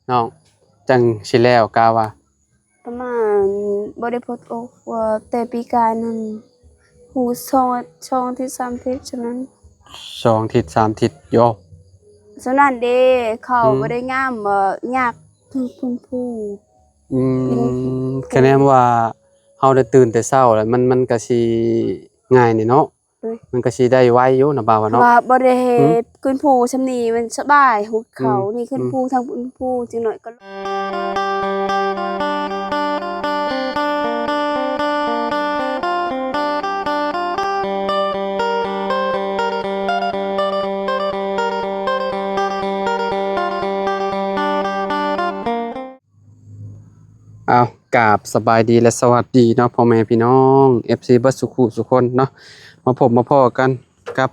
ນ້ອງ ຈັ່ງຊິແລ້ວ ກະວ່າ ປະມານ ບໍ່ໄດ້ພົດອົກວ່າແຕ່ປີກາຍນັ້ນ ຮູ້ສອງ ສອງອາທິດ ສາມອາທິດ ສ່ຳນັ້ນ. ສອງອາທິດ ສາມອາທິດ ໂຢ ສ່ຳນັ້ນເດ້ ເຂົ້າ ອືມ ບໍ່ໄດ້ງາມ ບໍ່ ຍາກ ເຖິງຟື້ນຟູ. ອືມ ອືມ ຄະແນນວ່າເຮົາໄດ້ຕື່ນແຕ່ເຊົ້າແລ້ວ ມັນ ມັນກະຊິງ່າຍນີ້ເນາະ. ໂດຍ ມັນກະຊິໄດ້ໄວຢູ່ນະ ບ່າວວ່າເນາະ. ວ່າບໍ່ໄດ້ ອືມ ຟື້ນຟູສ່ຳນີ້ມັນສະບາຍ ຮຸດເຂົ້າ ອືມ ນີ້ ອືມ ຟື້ນຟູທັງຟື້ນຟູ ຈັ່ງໜ້ອຍກໍ ອ້າວ ກາບສະບາຍດີ ແລະ ສະຫວັດດີເນາະ ພໍ່ແມ່ພີ່ນ້ອງ ເອັຟຊີ ເບິດສູ່ຄູ່ສູ່ຄົນເນາະ. ມາພົບມາພໍ້ກັນກັບ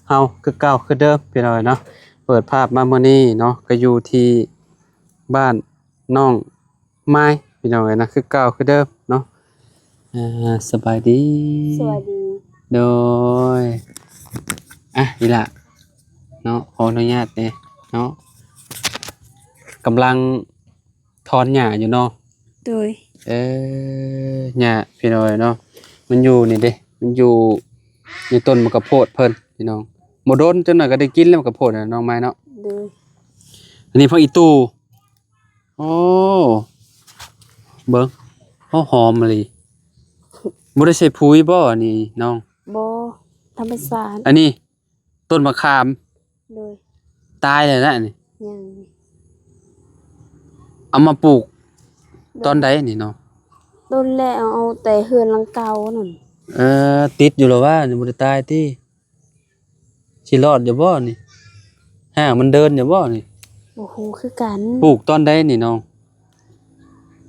ເຮົາຄືເກົ່າຄືເດີມ ພີ່ນ້ອງເອີຍເນາະ. ເປີດພາບມາມື້ນີ້ເນາະ ກໍຢູ່ທີ່ບ້ານນ້ອງມາຍ ພີ່ນ້ອງເອີຍນະ ຄືເກົ່າຄືເດີມເນາະ. ອ່າ ສະບາຍດີ ສະບາຍດີ ໂດຍ ອ່ະ ອີ່ຫຼ້າເນາະ ຂໍອະນຸຍາດແດ່ເນາະ ກຳລັງ ຖອນຫຍ້າຢູ່ເນາະ. ໂດຍ ເອີ ຫຍ້າ ພີ່ນ້ອງເນາະ ມັນຢູ່ນີ້ເດ້ ມັນຢູ່ໃນຕົ້ນໝາກກະໂພດເພິ່ນ ພີ່ນ້ອງ. ບໍ່ດົນຈັກໜ້ອຍກໍໄດ້ກິນແລ້ວ ໝາກກະໂພດນະ ນ້ອງມາຍເນາະ. ໂດຍ ອັນນີ້ຜັກອີ່ຕູ່. ໂອ້ ເບິ່ງ ໂອ້ ຫອມອີ່ຫຼີ. ບໍ່ໄດ້ໃສ່ປຸ໋ຍບໍ່ອັນນີ້ນ້ອງ? ບໍ່ ທຳມະຊາດ. ອັນນີ້ ຕົ້ນມະຂາມ. ໂດຍ ຕາຍແລ້ວນະນີ້. ຍັງ ເອົາມາປູກ ໂດຍ ຕອນໃດນີ້ນ້ອງ? ໂດນແລ້ວ ເອົາແຕ່ເຮືອນຫຼັງເກົ່ານັ້ນ. ເອີ ຕິດຢູ່ລະວ່ານີ້ ບໍ່ໄດ້ຕາຍຕິ? ຊິລອດຢູ່ບໍ່ນີ້? ຮາກມັນເດີນຢູ່ບໍ່ນີ້? ບໍ່ຮູ້ຄືກັນ. ປູກຕອນໃດນີ້ນ້ອງ?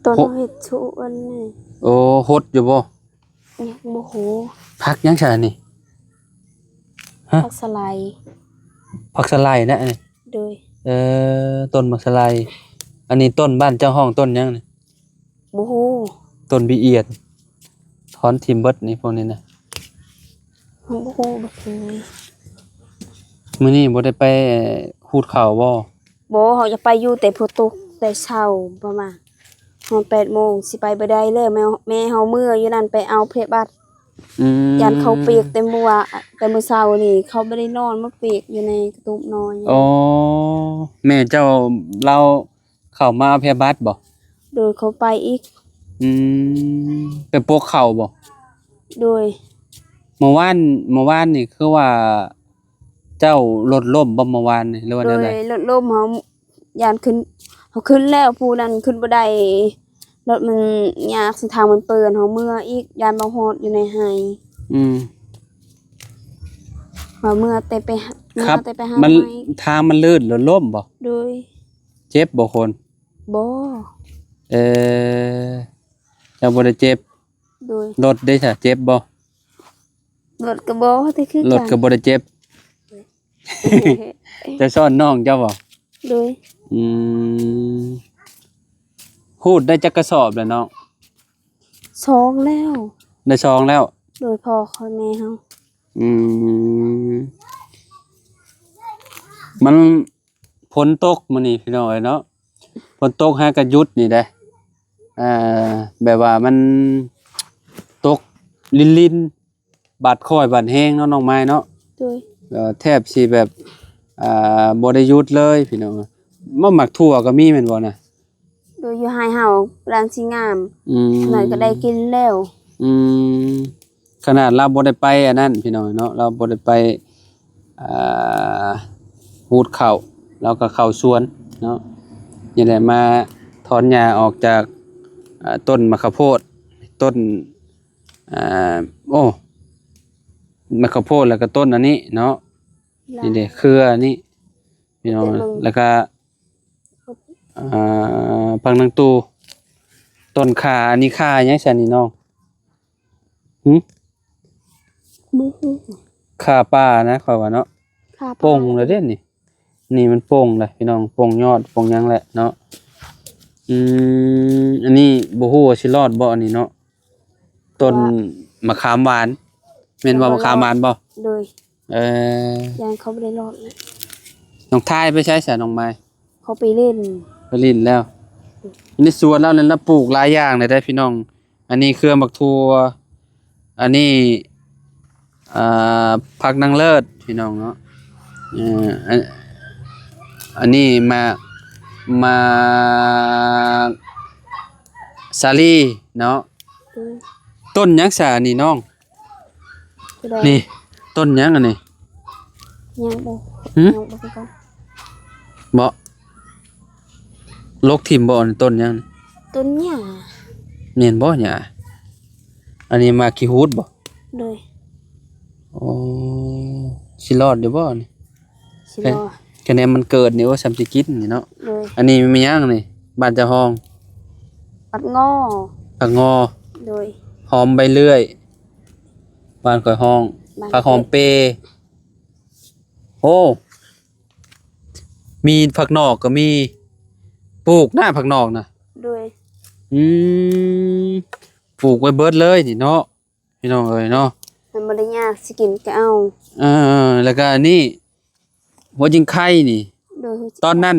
ຕອນເຮົາເຮັດຊຸອັນນີ້. ໂອ້ ຫົດຢູ່ບໍ່? ຍັງບໍ່ຮູ້. ຜັກຫຍັງຊະນີ້? ຮະ? ຜັກສະໄລ. ຜັກສະໄລນະນີ້? ໂດຍ ເອີ ຕົ້ນໝາກສະໄລ. ອັນນີ້ຕົ້ນບ້ານເຈົ້າຮ້ອງຕົ້ນຫຍັງນີ້? ບໍ່ຮູ້. ຕົ້ນບີອຽນ. ຖອນຖິ້ມເບິດນີ້ ພວກນີ້ນະ. ເຮົາບໍ່ຮູ້ ບໍ່ເຄີຍ. ມື້ນີ້ບໍ່ໄດ້ໄປ ເອີ ຫູດເຂົ້າບໍ່? ບໍ່ ເຮົາຈະໄປຢູ່ແຕ່ຝົນຕົກແຕ່ເຊົ້າ ປະມານຮອດແປດໂມງ ຊິໄປບໍ່ໄດ້ແລ້ວ. ແມ່ ແມ່ເຮົາເມືອຢູ່ນັ້ນ ໄປເອົາພະຍາບາດ. ອືມ ຢ້ານເຂົາປຽກແຕ່ມື້ວານ ແຕ່ມື້ເຊົ້ານີ້ ເຂົາບໍ່ໄດ້ນອນ ມາປຽກຢູ່ໃນກະຕູບນອນ. ອໍ ແມ່ເຈົ້າລາວເຂົ້າມາເອົາພະຍາບາດບໍ່? ໂດຍ ເຂົາໄປອີກ. ອືມ ໄປປົກເຂົ້າບໍ່? ໂດຍ ເມື່ອວານ ເມື່ອວານນີ້ຄືວ່າ ເຈົ້າລົດລົ້ມບໍ່ເມື່ອວານນີ້ ຫຼືວ່າແນວໃດ? ໂດຍ ລົດລົ້ມ ເຮົາຢ້ານຂຶ້ນ ເຮົາຂຶ້ນແລ້ວ ຜູ້ນັ້ນຂຶ້ນບໍ່ໄດ້ ລົດມັນຍາກ ເສັ້ນທາງມັນເປື້ອນ ເຮົາເມືອອີກ ຢ້ານບໍ່ຮອດຢູ່ໃນໄຮ່. ອືມ ເຮົາເມືອແຕ່ໄປ ເມືອແຕ່ໄປຫາໄຮ່. ທາງມັນລື່ນ ລົດລົ້ມບໍ່? ໂດຍ ເຈັບບໍ່ຄົນ? ບໍ່. ເອີ ເຈົ້າບໍ່ໄດ້ເຈັບ? ໂດຍ ລົດເດ້ຊະ ເຈັບບໍ່? ລົດກໍບໍ່ ແຕ່ຄືກັນ ລົດກໍບໍ່ໄດ້ເຈັບ. ເຈົ້າຊ້ອນນ້ອງເຈົ້າບໍ່? ໂດຍ ອືມ ຫູດໄດ້ຈັກກະສອບແລ້ວນ້ອງ? ສອງແລ້ວ ໄດ້ສອງແລ້ວ. ໂດຍ ພໍ່ຂ້ອຍແມ່ເຮົາ. ອືມ ມັນ ຝົນຕົກມື້ນີ້ພີ່ນ້ອງເອີຍເນາະ ຝົນຕົກຫາກະຢຸດນີ້ເດ້. ອ່າ ແບບວ່າມັນຕົກລິນໆ ບາດຄ້ອຍບາດແຮງເນາະ ນ້ອງມາຍເນາະ. ໂດຍ ເອີ ແທບຊິແບບ ອ່າ ບໍ່ໄດ້ຢຸດເລີຍພີ່ນ້ອງ. ມາໝາກຖົ່ວກໍມີແມ່ນບໍ່ນະ? ໂດຍ ຢູ່ໄຮ່ເຮົາກຳລັງຊິງາມ. ອືມ ໜ້ອຍກໍໄດ້ກິນແລ້ວ. ອືມ ຂະໜາດລາວບໍ່ໄດ້ໄປອັນນັ້ນພີ່ນ້ອງເນາະ ລາວບໍ່ໄດ້ໄປ ອ່າ ຫູດເຂົ້າ ລາວກໍເຂົ້າສວນເນາະ. ນີ້ແຫຼະ ມາຖອນຫຍ້າອອກຈາກ ອ່າ ຕົ້ນໝາກຂະໂພດ ຕົ້ນ ອ່າ ໂອ້ ໝາກຂະໂພດ ແລ້ວກໍຕົ້ນອັນນີ້ເນາະ. ນີ້ເດ້ ເຄືອອັນນີ້ພີ່ນ້ອງ ແລ້ວກໍ ອ່າ ຜັກນາງຕູ່ ຕົ້ນຂ່າ. ອັນນີ້ຂ່າຫຍັງຊັ້ນນີ້ນ້ອງ? ຫຶ? ບໍ່ຮູ້. ຂ່າປ່ານະ ຂ້ອຍວ່າເນາະ. ປ່າປ່າ ປົ່ງແລ້ວເດ້ນີ້. ນີ້ມັນປົ່ງແລ້ວພີ່ນ້ອງ ປົ່ງຍອດ ປົ່ງຫຍັງແຫຼະເນາະ. ອືມ ອັນນີ້ບໍ່ຮູ້ວ່າຊິລອດບໍ່ອັນນີ້ເນາະ. ຕົ້ນ ວ່າ ມະຂາມຫວານ ແມ່ນບໍ່? ບໍ່ລອດ ມະຂາມຫວານບໍ່? ໂດຍ ເອີ ຢ້ານເຂົາບໍ່ໄດ້ລອດ. ນ້ອງທາຍໄປໃສຊະ ນ້ອງມາຍ? ເຂົາໄປຫຼິ້ນ. ໄປຫຼິ້ນແລ້ວ. ໃນສວນລາວນັ້ນລະປູກຫຼາຍຢ່າງເລີຍເດ້ພີ່ນ້ອງ. ອັນນີ້ເຄືອໝາກຖົ່ວ ອັນນີ້ ອ່າ ຜັກນາງເລີດພີ່ນ້ອງເນາະ. ເອີ ອັນ ອັນນີ້ໝາກ ໝາກສາລີເນາະ. ອືມ ຕົ້ນຫຍັງຊະອັນນີ້ນ້ອງ? ໂຕໃດ? ນີ້ ຕົ້ນຫຍັງອັນນີ້? ຫຍັງບໍ່? ຫຶ? ຫຍັງບໍ່ຄືກັນ ບໍ່? ລົກຖິ້ມບໍ່? ອັນນີ້ຕົ້ນຫຍັງ? ຕົ້ນຫຍ້າ. ແມ່ນບໍ່ຫຍ້າ? ອັນນີ້ໝາກຂີ້ຫູດບໍ່? ໂດຍ. ໂອ້ ຊິລອດຢູ່ບໍ່ນີ້? ຊິລອດ. ຄະແນນມັນເກີດນີ້ ໂອ້ ສ່ຳຊິກິນນີ້ເນາະ. ໂດຍ. ອັນນີ້ແມ່ນຫຍັງນີ້? ບ້ານເຈົ້າຮ້ອງ? ຜັກງໍ. ຜັກງໍ. ໂດຍ. ຫອມໃບເລື່ອຍ ບ້ານຂ້ອຍຮ້ອງ ບ້ານ ຜັກຫອມເປ. ໂອ້ ມີຜັກນອກກໍມີ ປູກນະຜັກນອກນະ. ໂດຍ. ອືມ ປູກໄວ້ເບິດເລີຍນີ້ເນາະ ພີ່ນ້ອງເອີຍເນາະ. ມັນບໍ່ໄດ້ຍາກ ຊິກິນກໍເອົາ. ເອີ ແລ້ວກໍອັນນີ້ ຫົວຈິງໄຄນີ້. ໂດຍ. ຕອນນັ້ນ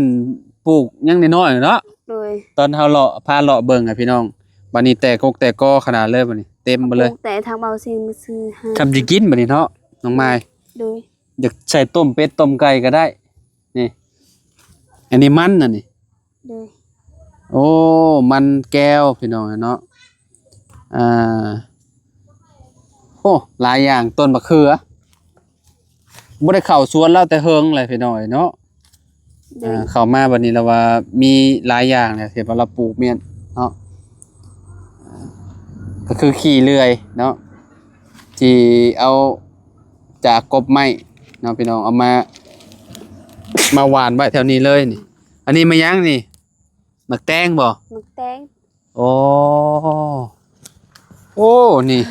ປູກຍັງນ້ອຍໆເນາະ. ໂດຍ. ຕອນເຮົາເລາະ ພາເລາະເບິ່ງໃຫ້ພີ່ນ້ອງ ບາດນີ້ແຕກກົກແຕກກໍຂະໜາດເລີຍ ບາດນີ້ເຕັມໄປເລີຍ. ປູກແຕ່ທາງເບົາຊິງມາຊື້ໃຫ້ ຄຳຊິກິນບາດນີ້ເນາະ ນ້ອງມາຍ. ໂດຍ. ຢາກໃສ່ຕົ້ມເປັດຕົ້ມໄກ່ກໍໄດ້. ນີ້ ອັນນີ້ມັນນະນີ້. ໂດຍ. ໂອ້ ມັນແກ້ວພີ່ນ້ອງເນາະ. ອ່າ ໂອ້ ຫຼາຍຢ່າງ ຕົ້ນມະເຂືອ. ບໍ່ໄດ້ເຂົ້າສວນລາວແຕ່ເຫິງແຫຼະພີ່ນ້ອງເນາະ. ໂດຍ. ອ່າ ເຂົ້າມາບັດນີ້ລາວວ່າມີຫຼາຍຢ່າງແຫຼະ ທີ່ວ່າລາວປູກແມ່ນເນາະ. ກໍຄືຂີ້ເລື່ອຍເນາະ ທີ່ເອົາຈາກກົບໄມ້ເນາະພີ່ນ້ອງ ເອົາມາ ມາຫວ່ານໄວ້ແຖວນີ້ເລີຍນີ້. ອັນນີ້ມາຫຍັງນີ້? ໝາກແຕງບໍ່? ໝາກແຕງ. ໂອ້ ໂອ້ ນີ້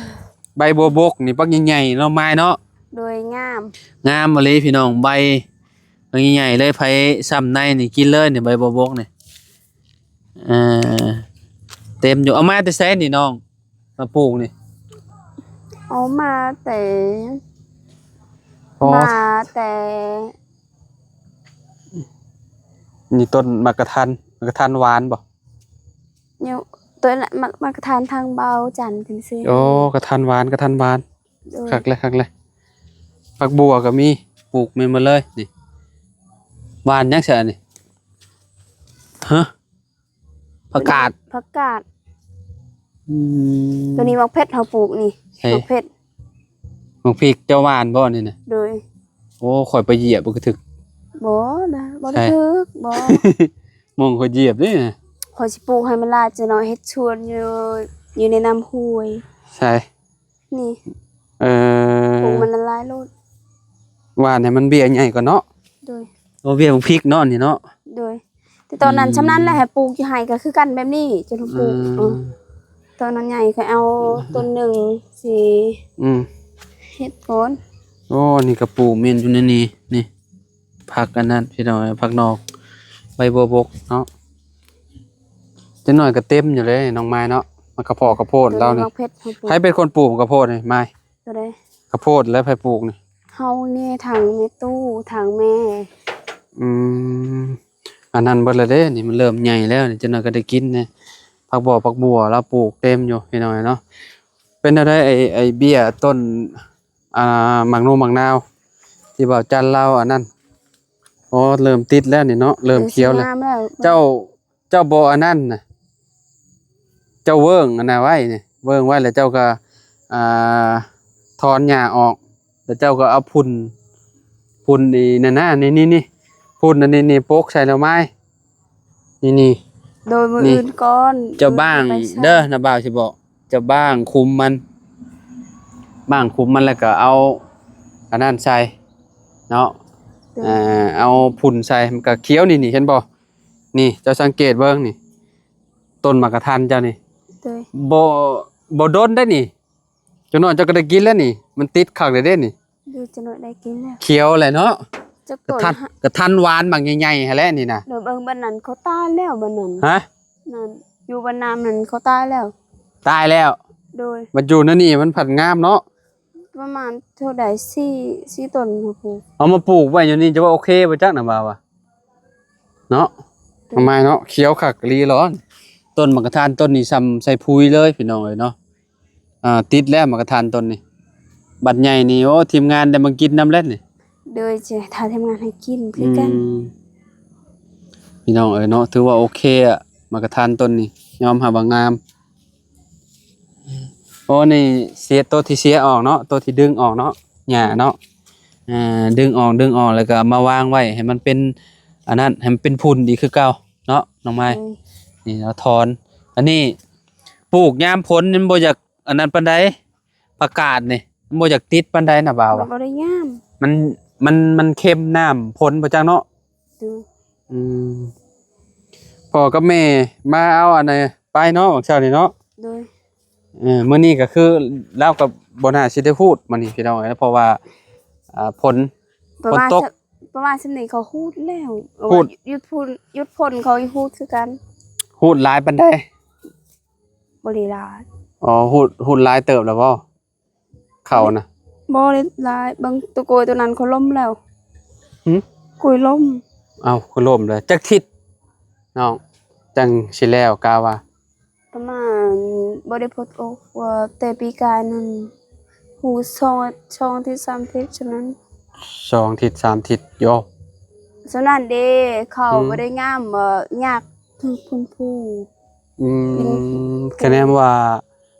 ໃບບົວບົກນີ້ບັກໃຫຍ່ໆເນາະ ມາຍເນາະ. ໂດຍ. ງາມ ງາມອີ່ຫຼີພີ່ນ້ອງ ໃບບັກໃຫຍ່ໆເລີຍ. ໃຜຊ້ຳໃນນີ້ກິນເລີຍນີ້ ໃບບົວບົກນີ້. ເອີ ເຕັມຢູ່. ເອົາມາແຕ່ໃສນີ້ນ້ອງ ມາປູກນີ້? ເອົາມາແຕ່ ອໍ ມາແຕ່ ນີ້ຕົ້ນໝາກກະທັນ. ໝາກກະທັນຫວານບໍ່? ຢູ່ ໂຕນັ້ນໝາກ ໝາກກະທັນທາງເບົາຈັນຈັ່ງຊີ້. ໂອ້ ກະທັນຫວານ ກະທັນຫວານ. ໂດຍ. ຄັກແຫຼະ ຄັກແຫຼະ. ຜັກບົວກໍມີ ປູກແມ່ນໝົດເລີຍນີ້. ຫວ່ານຫຍັງຊະອັນນີ້? ຮະ? ຜັກກາດ. ຜັກກາດ. ອືມ ໂຕນີ້ໝາກເຜັດເຮົາປູກນີ້. ໃສ? ໝາກເຜັດ. ໝາກພິກເຈົ້າຫວ່ານບໍ່ນີ້ນະ? ໂດຍ. ໂອ້ ຂ້ອຍໄປຢຽບມັນກະຖືກ. ບໍ່ນະ ບໍ່ໄດ້ຖືກ. ໃສ? ບໍ່. ໝ່ອງຂ້ອຍຢຽບເດ້ນະ. ຂ້ອຍຊິປູກໃຫ້ມັນຫຼາຍຈັກໜ້ອຍ ເຮັດສວນຢູ່ ຢູ່ໃນນ້ຳຫ້ວຍ. ໃສ? ນີ້. ເອີ ປູກມັນລະລາຍໂລດ. ຫວ່ານໃຫ້ມັນເບ້ຍໃຫຍ່ກ່ອນເນາະ. ໂດຍ. ໂອ້ ເບ້ຍບັກພິກເນາະນີ້ເນາະ. ໂດຍ. ແຕ່ຕອນນັ້ນ ອືມ ຊ່ຳນັ້ນແຫຼະ ໃຫ້ປູກຢູ່ໄຮ່ກໍຄືກັນແບບນີ້ ຈົນປູກ. ອືມ ເອີ ຕອນນັ້ນໃຫຍ່ ຂ້ອຍເອົາຕົ້ນໜຶ່ງຊິ ອືມ ເຮັດກ່ອນ. ໂອ້ ນີ້ກະປູກແມ່ນຢູ່ໃນນີ້ ນີ້ ຜັກອັນນັ້ນພີ່ນ້ອງ ຜັກນອກ ໃບບົວບົກເນາະ. ຈັກໜ້ອຍກໍເຕັມຢູ່ເດ້ນ້ອງມາຍເນາະ. ໝາກກະເພາະ ກະໂພດລາວນີ້ ໃຜເປັນຄົນປູກໝາກກະໂພດນີ້ມາຍ? ໂຕໃດ? ກະໂພດແລ້ວໃຜປູກນີ້? ເຮົານີ້ ທັງແມ່ຕູ້ ທັງແມ່. ອືມ ອັນນັ້ນເບິດແລ້ວເດ້ ນີ້ມັນເລີ່ມໃຫຍ່ແລ້ວ ຈັກໜ້ອຍກໍໄດ້ກິນແນ່. ຜັກບົວ ຜັກບົວລາວປູກເຕັມຢູ່ພີ່ນ້ອງເນາະ. ເປັນແນວໃດໄອ້ ໄອ້ເບ້ຍຕົ້ນ ອ່າ ໝາກນູໝາກນາວ ທີ່ບ່າວຈັນລາວອັນນັ້ນ? ອໍ ເລີ່ມຕິດແລ້ວນີ້ເນາະ ເລີ່ມຂຽວແລ້ວ. ເອີ ຊິງາມແລ້ວ. ເຈົ້າ ເຈົ້າບໍ່ອັນນັ້ນນະ ເຈົ້າເວີ້ງອັນນັ້ນໄວ້ນີ້ ເວີ້ງໄວ້ແລ້ວເຈົ້າກໍ ອ່າ ຖອນຫຍ້າອອກ ແລ້ວເຈົ້າກໍເອົາຝຸ່ນ ຝຸ່ນນີ້ນັ້ນນະ ນີ້ໆ ຝຸ່ນອັນນີ້ນີ້ ປົກໃສ່ແລ້ວມາຍ ນີ້ໆ. ໂດຍ ມື້ອື່ນກ່ອນ ເຈົ້າບ້າງເດີ ນ້າບ່າວຊິບອກ ເຈົ້າບ້າງຄຸມມັນ ບ້າງຄຸມມັນແລ້ວກໍເອົາອັນນັ້ນໃສ່ເນາະ. ໂດຍ. ເອົາຝຸ່ນໃສ່ ມັນກໍຂຽວ ນີ້ໆ ເຫັນບໍ່? ນີ້ ເຈົ້າສັງເກດເບິ່ງນີ້ ຕົ້ນໝາກກະທັນເຈົ້ານີ້. ໂດຍ. ບໍ່ ບໍ່ດົນໄດ້ນີ້ ຈັກໜ້ອຍເຈົ້າກໍໄດ້ກິນແລ້ວນີ້ ມັນຕິດຄັກແລ້ວເດ້ນີ້. ໂດຍ ຈັກໜ້ອຍໄດ້ກິນແລ້ວ ຂຽວແລ້ວເນາະ. ຈັກຕົ້ນ ກະທັນ ຫະ ກະທັນຫວານບັກໃຫຍ່ໆຫັ້ນແຫຼະນີ້ນະ. ໂດຍ ເບິ່ງບັດນັ້ນເຂົາຕາຍແລ້ວບັດນັ້ນ. ຮະ? ນັ້ນ ຢູ່ບ້ານນ້ຳນັ້ນເຂົາຕາຍແລ້ວ. ຕາຍແລ້ວ. ໂດຍ. ບັດຢູ່ໃນນີ້ມັນພັດງາມເນາະ. ປະມານເທົ່າໃດ ສີ່ ສີ່ຕົ້ນ ເຮົາປູກ ເອົາມາປູກໄວ້ຢູ່ນີ້ ຈະວ່າໂອເຄບໍ່ຈັກນະ ບ່າວວ່າເນາະ. ໜໍ່ໄມ້ເນາະ ຂຽວຄັກອີ່ຫຼີຫຼໍ. ຕົ້ນໝາກກະທານຕົ້ນນີ້ຊ່ຳໃສ່ປຸຍເລີຍພີ່ນ້ອງເອີຍເນາະ. ອ່າ ຕິດແລ້ວໝາກກະທານຕົ້ນນີ້ ບັດໃຫຍ່ນີ້ ໂອ້ ທີມງານໄດ້ມາກິນນຳແລ້ວນີ້. ໂດຍ ຈະຖ້າທີມງານໃຫ້ກິນຄືກັນ. ອືມ ພີ່ນ້ອງເອີຍເນາະ ຖືວ່າໂອເຄອະ ໝາກກະທານຕົ້ນນີ້ ຍອມຮັບວ່າງາມ. ໂອ້ ນີ້ເສຍ ໂຕທີ່ເສຍອອກເນາະ ໂຕທີ່ດຶງອອກເນາະ ຫຍ້າເນາະ. ອ່າ ດຶງອອກ ດຶງອອກ ແລ້ວກໍເອົາມາວາງໄວ້ໃຫ້ມັນເປັນອັນນັ້ນ ໃຫ້ມັນເປັນຝຸ່ນອີກຄືເກົ່າເນາະ ນ້ອງໄມ້. ອືມ ນີ້ເຮົາຖອນ. ອັນນີ້ປູກຍາມຝົນມັນບໍ່ຢາກອັນນັ້ນປານໃດ ຜັກກາດນີ້ ມັນບໍ່ຢາກຕິດປານໃດນະບ່າວ. ມັນບໍ່ໄດ້ງາມ ມັນ ມັນ ມັນເຄັມນ້ຳຝົນບໍ່ຈັກເນາະ. ໂດຍ ອືມ ພໍ່ກັບແມ່ມາເອົາອັນນັ້ນໄປເນາະ ຫວ່າງເຊົ້ານີ້ເນາະ. ໂດຍ ເອີ ມື້ນີ້ກໍຄືລາວກໍບໍ່ໜ້າຊິໄດ້ຮູດມື້ນີ້ພີ່ນ້ອງເອີຍ ເພາະວ່າ ອ່າ ຝົນ ປະມານ ຝົນຕົກ ປະມານຊ່ຳນີ້ເຂົາຮູດແລ້ວ. ເອີ ຢຸດຝົນ ຢຸດຝົນເຂົາຮູ້ຄືກັນ. ຮູດຫຼາຍປານໃດ? ບໍ່ໄດ້ຫຼາຍ. ອໍ ຮູດ ຮູດຫຼາຍເຕີບແລ້ວບໍ່? ເຂົ້ານະ ບໍ່ໄດ້ຫຼາຍ. ເບິ່ງໂຕໂກຍໂຕນັ້ນເຂົາລົ້ມແລ້ວ. ຫື? ໂກຍລົ້ມ. ເອົ້າ ຄືລົ້ມເລີຍ. ຈັກທິດນ້ອງຈັ່ງຊິແລ້ວ ກະວ່າ? ປະມານ ບໍ່ໄດ້ພົດໂອກວ່າແຕ່ປີກາຍນັ້ນ ຮູ້ສອງ ສອງທິດສາມທິດສ່ຳນັ້ນ. ສອງທິດສາມທິດໂຍ ສ່ຳນັ້ນເດ້. ເຂົ້າ ອືມ ບໍ່ໄດ້ງາມ ເອີ ຍາກ ເຖິງຟື້ນຟູ. ອືມ ອືມ ຄະແນນວ່າ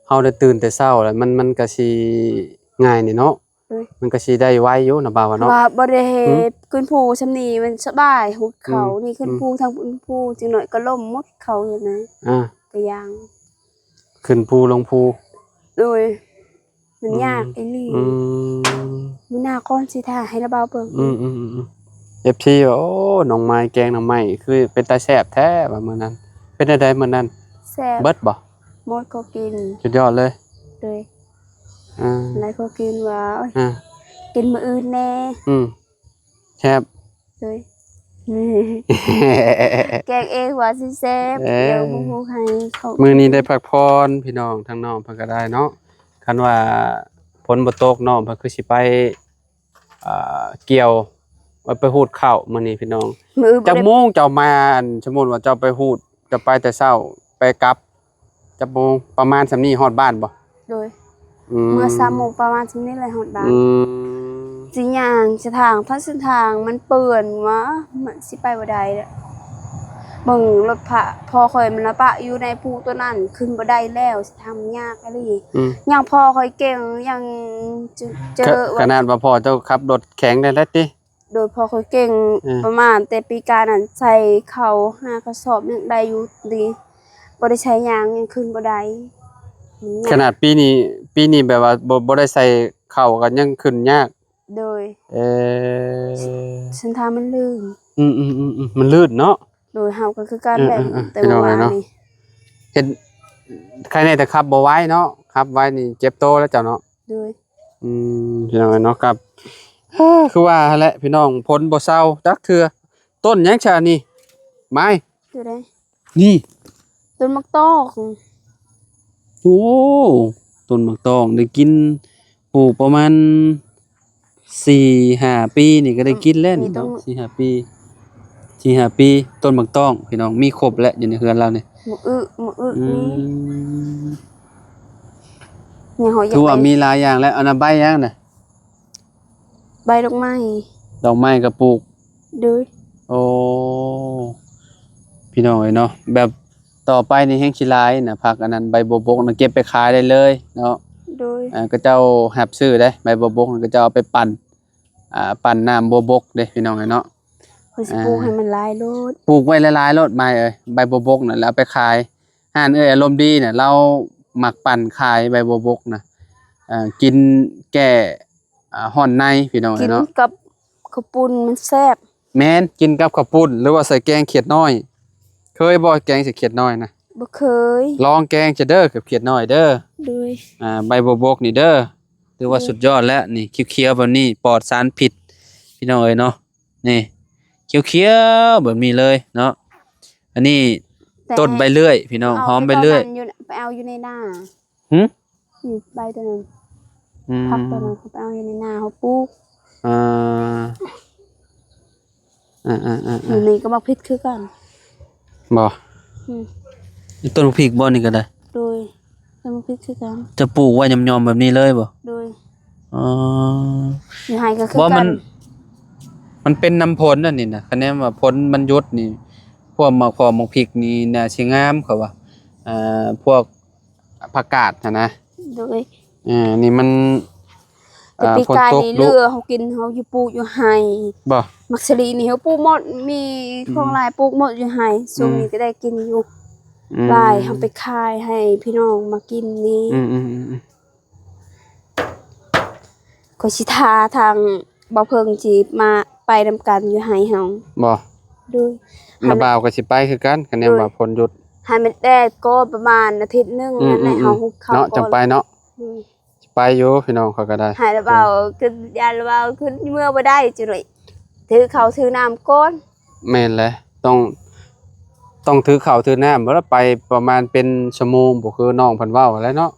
ເຮົາໄດ້ຕື່ນແຕ່ເຊົ້າແລ້ວ ມັນ ມັນກະຊິງ່າຍນີ້ເນາະ. ໂດຍ ມັນກະຊິໄດ້ໄວຢູ່ນະບ່າວເນາະ ວ່າບໍ່ໄດ້ເຮັດ ຫື? ຂຶ້ນພູຊ່ຳນີ້ມັນສະບາຍ ຮຸດເຂົາ ອືມ ນີ້ຂຶ້ນ ອືມ ພູ ທາງຂຶ້ນພູ ຈັກໜ້ອຍກໍລົ້ມໝົດເຂົາຢູ່ນະ. ອ່າ ກະຢ່າງ ຂຶ້ນພູລົງພູ. ໂດຍ ມັນ ອືມ ຍາກອີ່ຫຼີ. ອືມ ມື້ໜ້າກ່ອນຊິຖ່າຍໃຫ້ລະບ່າວເບິ່ງ. ອືມໆໆ ເອັຟຊີ ວ່າ ໂອ້ ໜໍ່ໄມ້ ແກງໜໍ່ໄມ້ ຄືເປັນຕາແຊບແທ້ວ່າມື້ນັ້ນ. ເປັນແນວໃດມື້ນັ້ນ? ແຊບ ເບິດບໍ່? ໝົດກໍກິນ. ສຸດຍອດເລີຍ. ໂດຍ ອ່າ ຫຼາຍກໍກິນວ່າ ອ່າ ກິນມື້ອື່ນແດ່. ອືມ ແຊບ. ໂດຍ ແກງເອງວ່າຊິແຊບ. ເອີ ດຽວໝູ່ໃຫ້ເຂົາ. ມື້ນີ້ໄດ້ພັກຜ່ອນພີ່ນ້ອງ ທາງນ້ອງເພິ່ນກໍໄດ້ເນາະ. ຄັນວ່າຝົນບໍ່ຕົກ ນ້ອງເພິ່ນຄືຊິໄປ ອ່າ ກ່ຽວ ໄປ ໄປຮູດເຂົ້າມື້ນີ້ພີ່ນ້ອງ. ມື້ອື່ນ ຈັກໂມງເຈົ້າມາ? ອັນ ສົມມຸດວ່າເຈົ້າໄປຮູດ ເຈົ້າໄປແຕ່ເຊົ້າ ໄປກັບ ຈັກໂມງ? ປະມານສ່ຳນີ້ຮອດບ້ານບໍ່? ໂດຍ ອືມ ເມື່ອສາມໂມງປະມານສ່ຳນີ້ແຫຼະຮອດບ້ານ. ອືມ ຊິຍ່າງສະທາງ ຖ້າເສັ້ນທາງມັນເປື້ອນວ່າ ມັນຊິໄປບໍ່ໄດ້ແຫຼະ. ເບິ່ງລົດພະ ພໍ່ຂ້ອຍມັນມາປະຢູ່ໃນພູໂຕນັ້ນ ຂຶ້ນບໍ່ໄດ້ແລ້ວ. ທາງຍາກອີ່ຫຼີ. ອືມ ຍັງພໍ່ຂ້ອຍເກັ່ງ ຍັງເຈີ ຂະໜາດວ່າພໍ່ເຈົ້າຂັບລົດແຂງໄດ້ແລ້ວຕິ? ໂດຍ ພໍ່ຂ້ອຍເກັ່ງ. ເອີ ປະມານແຕ່ປີກາຍນັ້ນໃສ່ເຂົ້າຫ້າກະສອບຍັງໄດ້ຢູ່ດີ ບໍ່ໄດ້ໃສ່ຫຍັງ ຍັງຂຶ້ນບໍ່ໄດ້. ມັນຍາກ ຂະໜາດປີນີ້ ປີນີ້ແບບວ່າບໍ່ ບໍ່ໄດ້ໃສ່ເຂົ້າກໍຍັງຂຶ້ນຍາກ. ໂດຍ ເອີ ເສັ້ນທາງມັນລື່ນ. ອືມໆໆໆ ມັນລື່ນເນາະ. ໂດຍ ເຮົາກໍຄືກັນແຫຼະ. ເອີໆໆ ແຕ່ວ່າ ພີ່ນ້ອງເອີຍເນາະ ນີ້ ເຮັດ ໃຄແນ່ແຕ່ຂັບບໍ່ໄວເນາະ ຂັບໄວນີ້ເຈັບໂຕແລ້ວເຈົ້າເນາະ. ໂດຍ ອືມ ພີ່ນ້ອງເອີຍເນາະ ກັບ ຄືວ່າຫັ້ນແຫຼະພີ່ນ້ອງ ຝົນບໍ່ເຊົາຈັກເທື່ອ. ຕົ້ນຫຍັງຊະນີ້? ໄມ້ ໂຕໃດ? ນີ້ ຕົ້ນໝາກຕອກ. ໂອ້ ຕົ້ນໝາກຕອກ ໄດ້ກິນ ປູກປະມານສີ່ຫ້າປີນີ້ກໍໄດ້ກິນແລ້ວນີ້ເນາະ. ສີ່ຫ້າປີ ສີ່ຫ້າປີ ຕົ້ນໝາກຕອກພີ່ນ້ອງ ມີຄົບແຫຼະຢູ່ໃນເຮືອນລາວນີ້. ໝາກອຶ ໝາກອຶ ອືມ ມີ ຍັງຫອຍ ຄືວ່າມີຫຼາຍຢ່າງແລ້ວ. ອັນນັ້ນໃບຫຍັງນະ? ໃບດອກໄມ້ ດອກໄມ້ກໍປູກ. ໂດຍ ໂອ້ ພີ່ນ້ອງເອີຍເນາະ ແບບຕໍ່ໄປນີ້ແຮງຊິຫຼາຍນະ ຜັກອັນນັ້ນ ໃບບົວບົກນະ ເກັບໄປຂາຍໄດ້ເລີຍເນາະ. ໂດຍ ເຂົາເຈົ້າຮັບຊື້ເດ້ ໃບບົວບົກນະ ເຂົາເຈົ້າເອົາໄປປັ່ນ ອ່າ ປັ່ນນ້ຳບົວບົກເດ້ພີ່ນ້ອງເອີຍເນາະ. ຂ້ອຍຊິປູກໃຫ້ມັນຫຼາຍໂລດ ປູກໄວ້ຫຼາຍໆໂລດ ມາຍເອີຍ ໃບບົວບົກນະ ແລ້ວເອົາໄປຂາຍ. ຮ້ານເອື້ອຍອາລົມດີນະ ລາວມັກປັ່ນຂາຍໃບບົວບົກນະ ເອີ ກິນແກ້ ອ່າ ຮ້ອນໃນພີ່ນ້ອງເອີຍເນາະ. ກິນກັບເຂົ້າປຸ້ນມັນແຊບ. ແມ່ນ ກິນກັບເຂົ້າປຸ້ນ ຫຼືວ່າໃສ່ແກງຂຽດນ້ອຍ. ເຄີຍບໍ່ແກງໃສ່ຂຽດນ້ອຍນະ? ບໍ່ເຄີຍ. ລອງແກງຈະເດີ ກັບຂຽດນ້ອຍເດີ. ໂດຍ ອ່າ ໃບບົວບົກນີ້ເດີ ຖືວ່າ ໂດຍ ສຸດຍອດແລ້ວນີ້ ຂຽວໆແບບນີ້ ປອດສານພິດ ພີ່ນ້ອງເອີຍເນາະ. ນີ້ ຂຽວໆແບບນີ້ເລີຍເນາະ. ອັນນີ້ ແຕ່ ຕົ້ນໃບເລື່ອຍພີ່ນ້ອງ ຫອມໃບເລື່ອຍ. ໄປເອົາຢູ່ໃນນາ. ຫື? ນີ້ໃບໂຕນັ້ນ ອືມ ຜັກໂຕນັ້ນ ເຂົາໄປເອົາຢູ່ໃນນາເຮົາປູກ. ອ່າ ອ່າໆໆໆ ນີ້ກໍໝາກພິດຄືກັນ. ບໍ່? ອືມ ຕົ້ນບັກພິກບໍ່ນີ້ກໍໄດ້? ໂດຍ ຕົ້ນບັກພິກຄືກັນ. ຈະປູກໄວ້ຫຍ້ອມໆແບບນີ້ເລີຍບໍ່? ໂດຍ. ອໍ ຢູ່ໄຮ່ກໍຄື ບໍ່ ກັນ ມັນ ມັນເປັນນຳຝົນອັນນີ້ນະ. ຄະແນນວ່າຝົນມັນຢຸດນີ້ ພວກໝາກຫອມໝາກພິກນີ້ໜ້າຊິງາມ ເຂົາວ່າ ອ່າ ພວກ ຜັກກາດຫັ້ນນະ. ໂດຍ. ເອີ ນີ້ມັນ ແຕ່ ອ່າ ປີກາຍນີ້ ຝົນຕົກດຸ ເຫຼືອເຮົາກິນ ເຮົາຢູ່ປູກຢູ່ໄຮ່. ບໍ່? ໝາກສາລີນີ້ເຮົາປູກໝົດ ມີ ອືມ ຂອງຫຼາຍ ປູກໝົດຢູ່ໄຮ່. ອືມ ຊ່ວງນີ້ກໍໄດ້ກິນຢູ່ ອືມ ຫຼາຍ ເຮົາໄປຂາຍໃຫ້ພີ່ນ້ອງມາກິນນີ້. ອືມໆໆໆ ຂ້ອຍຊິຖ້າທາງບ່າວເພິ່ງຊິມາໄປນຳກັນຢູ່ໄຮ່ເຮົາ. ບໍ່? ໂດຍ. ນ້າບ່າວກໍຊິໄປຄືກັນ ຄະແນນວ່າຝົນຢຸດ. ໃຫ້ມັນແດດກ່ອນປະມານອາທິດໜຶ່ງ ອືມ ນັ້ນແຫຼະ ອືມ ເຮົາຮຸກເຂົ້າ ເນາະ ຈັ່ງໄປເນາະ. ໂດຍ. ຊິໄປຢູ່ພີ່ນ້ອງ ຂ້ອຍກໍໄດ້ ໃຫ້ລະບ່າວ ອືມ ຂຶ້ນ ຢ້ານລະບ່າວຂຶ້ນເມືອບໍ່ໄດ້ ຈະໄດ້ຖືເຂົ້າຖືນ້ຳກ່ອນ. ແມ່ນແຫຼະ ຕ້ອງ ຕ້ອງຖືເຂົ້າຖືນ້ຳ ບໍ່ລະໄປປະມານເປັນຊົ່ວໂມງ ບໍ່ຄືນ້ອງເພິ່ນເວົ້າຫັ້ນແຫຼະເນາະ.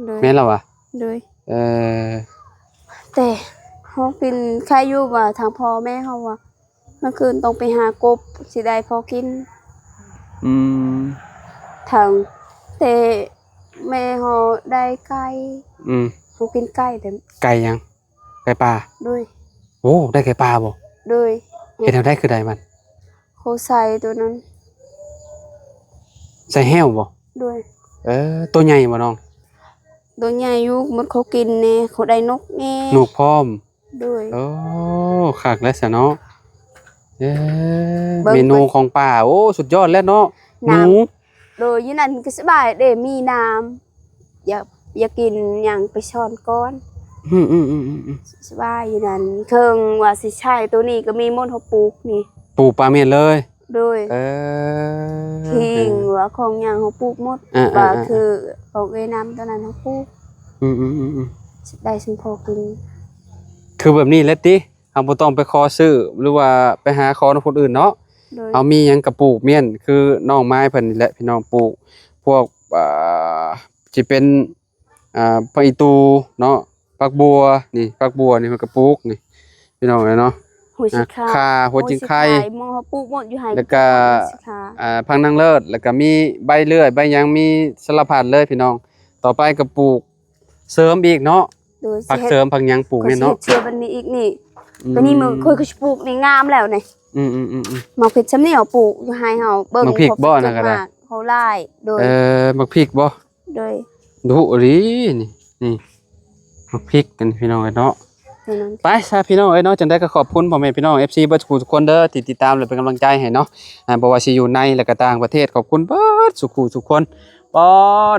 ໂດຍ. ແມ່ນລະຫວາ? ໂດຍ. ເອີ ແຕ່ເຮົາກິນໄຄຢູ່ວ່າ ທາງພໍ່ແມ່ເຮົາວ່າ ມື້ຄືນຕ້ອງໄປຫາກົບ ຊິໄດ້ພໍກິນ. ອືມ ທາງ ແຕ່ແມ່ເຮົາໄດ້ໄກ່. ອືມ ເຮົາກິນໄກ່ແຕ່ ໄກ່ຫຍັງ? ໄກ່ປ່າ? ໂດຍ. ໂອ້ ໄດ້ໄກ່ປ່າບໍ່? ໂດຍ. ເຮັດແນວໃດຄືໄດ້ມັນ? ເຂົາໃສ່ໂຕນັ້ນ ໃສ່ແຮ້ວບໍ່? ໂດຍ. ເອີ ໂຕໃຫຍ່ບໍ່ນ້ອງ? ໂຕໃຫຍ່ຢູ່ ໝົດເຂົາກິນແດ່ ເຂົາໄດ້ນົກແດ່ ນົກພ້ອມ. ໂດຍ. ໂອ້ ຄັກແລ້ວຊະເນາະ. ເອີ ເບິ່ງ ເມນູຂອງປ່າ ໂອ້ ສຸດຍອດແລ້ວເນາະ ໜູ. ໂດຍ. ຢູ່ນັ້ນກໍສະບາຍເດ້ ມີນ້ຳ ຢາກ ຢາກກິນຫຍັງໄປຊ້ອນກ່ອນ. ອືມໆໆໆໆ ສະບາຍຢູ່ນັ້ນ. ເຄື່ອງວ່າຊິໃຊ້ໂຕນີ້ກໍມີໝົດ ເຮົາປູກນີ້ ປູກປາເມັດເລີຍ. ໂດຍ. ເອີ ຂີງວ່າຂອງຫຍັງເຮົາປູກໝົດ. ເອີໆໆ ວ່າຄືຂອງເອື້ອຍນຳຕອນນັ້ນເຮົາປູກ. ອືມໆໆໆ ໄດ້ສຳພໍກິນ. ຄືແບບນີ້ແຫຼະຕິ ເຮົາບໍ່ຕ້ອງໄປຂໍຊື້ ຫຼືວ່າໄປຫາຂໍນຳຄົນອື່ນເນາະ. ໂດຍ. ເຮົາມີຫຍັງກໍປູກມ້ຽນ ຄືນ້ອງມາຍເພິ່ນນີ້ແຫຼະ ພີ່ນ້ອງ ປູກພວກ ອ່າ ຊິເປັນ ອ່າ ຜັກອີ່ຕູເນາະ ຜັກບົ່ວນີ້ ຜັກບົ່ວນີ້ເພິ່ນກໍປູກນີ້ ພີ່ນ້ອງເອີຍເນາະ. ຫົວຊິ ອ່າ ຂ່າ ຂ່າ ຫົວຈິງໄຄ ຫົວຊິຂ່າ ໝໍເຮົາປູກໝົດຢູ່ໄຮ່ ແລ້ວກໍ ຫົວຊິຂ່າ ອ່າ ຜັກນາງເລີດ ແລ້ວກໍມີໃບເລື່ອຍ ໃບຫຍັງ ມີສາລະພັດເລີຍ ພີ່ນ້ອງ. ຕໍ່ໄປກໍປູກເສີມອີກເນາະ. ໂດຍ. ຜັກເສີມ ຜັກຫຍັງປູກແມ່ນເນາະ. ເຮັດເຊື່ອບັນນີ້ອີກນີ້ ອືມ ບັນນີ້ມັນ ຂ້ອຍກໍຊິປູກນີ້ງາມແລ້ວນີ້. ອືມໆໆໆ ໝາກເຜັດຊ່ຳນີ້ເຮົາປູກຢູ່ໄຮ່ເຮົາ ເບິ່ງ ໝາກພິກບໍ່ ນັ້ນກໍໄດ້ ເຂົາຫຼາຍ. ໂດຍ. ເອີ ໝາກພິກບໍ່? ໂດຍ. ດຸອີ່ຫຼີນີ້ ນີ້ໝາກພິກກັນ ພີ່ນ້ອງເອີຍເນາະ. ໄປຊະພີ່ນ້ອງເອີຍເນາະ ຈັ່ງໃດກໍຂອບຄຸນພໍ່ແມ່ພີ່ນ້ອງ ເອັຟຊີ ເບິດທຸກຄົນເດີ ທີ່ຕິດຕາມ ແລະ ເປັນກຳລັງໃຈໃຫ້ເນາະ. ອ່າ ບໍ່ວ່າຊິຢູ່ໃນ ແລະ ກໍຕ່າງປະເທດ ຂອບຄຸນເບິດສູ່ຜູ້ສູ່ຄົນ. ປໍ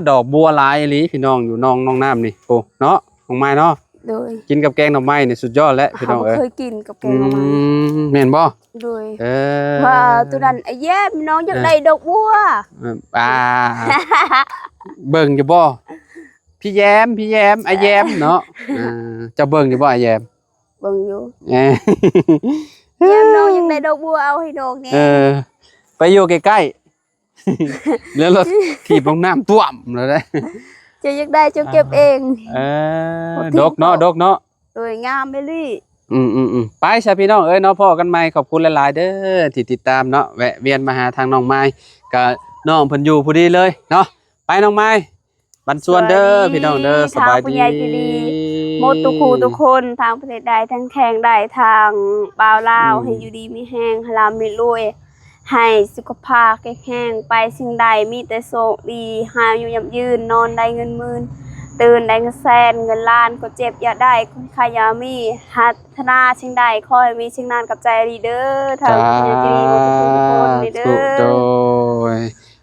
ດອກບົວຫຼາຍອີ່ຫຼີພີ່ນ້ອງ ຢູ່ໜອງ ໜອງນ້ຳນີ້ ໂອ້ ເນາະ ນ້ອງມາຍເນາະ. ໂດຍ. ກິນກັບແກງໜໍ່ໄມ້ນີ້ສຸດຍອດແຫຼະພີ່ນ້ອງເອີຍ. ເຮົາບໍ່ເຄີຍກິນກັບແກງໜໍ່ໄມ້. ອືມ ແມ່ນບໍ່? ໂດຍ. ເອີ ວ່າໂຕນັ້ນ ອາແຍມ ນ້ອງຢາກ ເອີ ໄດ້ດອກບົວ. ເອີ ອ່າ ເບິ່ງຢູ່ບໍ່? ພີ່ແຍມ ພີ່ແຍມ ອາແຍມເນາະ. ອ່າ ເຈົ້າເບິ່ງຢູ່ບໍ່ ອາແຍມ? ເບິ່ງຢູ່. ເອີ ແຍມ ນ້ອງຢາກໄດ້ດອກບົວ ເອົາໃຫ້ນ້ອງແດ່. ເອີ ໄປຢູ່ໃກ້ໆ ແລ້ວລົດຖີບລົງນ້ຳຖ້ວມແລ້ວເດ້. ເຈົ້າຢາກໄດ້ເຈົ້າເກັບເອງ. ອ່າ ເອີ ບໍ່ຕິດ ດົກເນາະ ດົກເນາະ. ໂດຍ ງາມອີ່ຫຼີ. ອືມໆໆ ໄປຊະພີ່ນ້ອງເອີຍເນາະ ພໍ້ກັນໃໝ່. ຂອບຄຸນຫຼາຍໆເດີ ທີ່ຕິດຕາມເນາະ ແວະວຽນມາຫາທາງນ້ອງມາຍ ກະນ້ອງເພິ່ນຢູ່ພໍດີເລີຍເນາະ. ໄປນ້ອງມາຍ ບັນຊວນເດີ ສະບາຍດີ ພີ່ນ້ອງເດີ. ສະບາຍດີ ທາງຜູ້ໃຫຍ່ໃຈດີ ໝົດທຸກຜູ້ທຸກຄົນ ທາງປະເທດໃດ ທາງແຂວງໃດ ທາງບ່າວລາວ ອືມ ໃຫ້ຢູ່ດີມີແຮງ ໃຫ້ລ່ຳໃຫ້ລວຍ ໃຫ້ສຸຂະພາບແຂງແຮງ ໄປສິ່ງໃດມີແຕ່ໂຊກດີ ອາຍຸໝັ້ນຍືນ ນອນໄດ້ເງິນໝື່ນ ຕື່ນໄດ້ເງິນແສນ ເງິນລ້ານກໍເຈັບຢ່າໄດ້ ຄົນໄຂ້ຢ່າມີ ປາດຖະໜາສິ່ງໃດຂໍໃຫ້ມີສິ່ງນັ້ນ. ຂອບໃຈອີ່ຫຼີເດີ ທາງຜູ້ໃຫຍ່ໃຈດີໝົດທຸກຜູ້ທຸກຄົນນີ້ເດີ. ໂດຍ.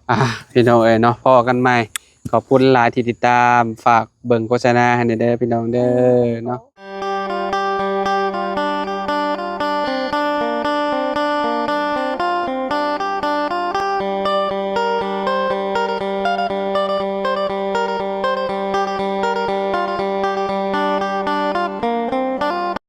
ອ່າ ພີ່ນ້ອງເອີຍເນາະ ພໍ້ກັນໃໝ່. ຂອບຄຸນຫຼາຍທີ່ຕິດຕາມ ຝາກເບິ່ງໂຄສະນາໃຫ້ແດ່ເດີ ພີ່ນ້ອງເດີເນາະ.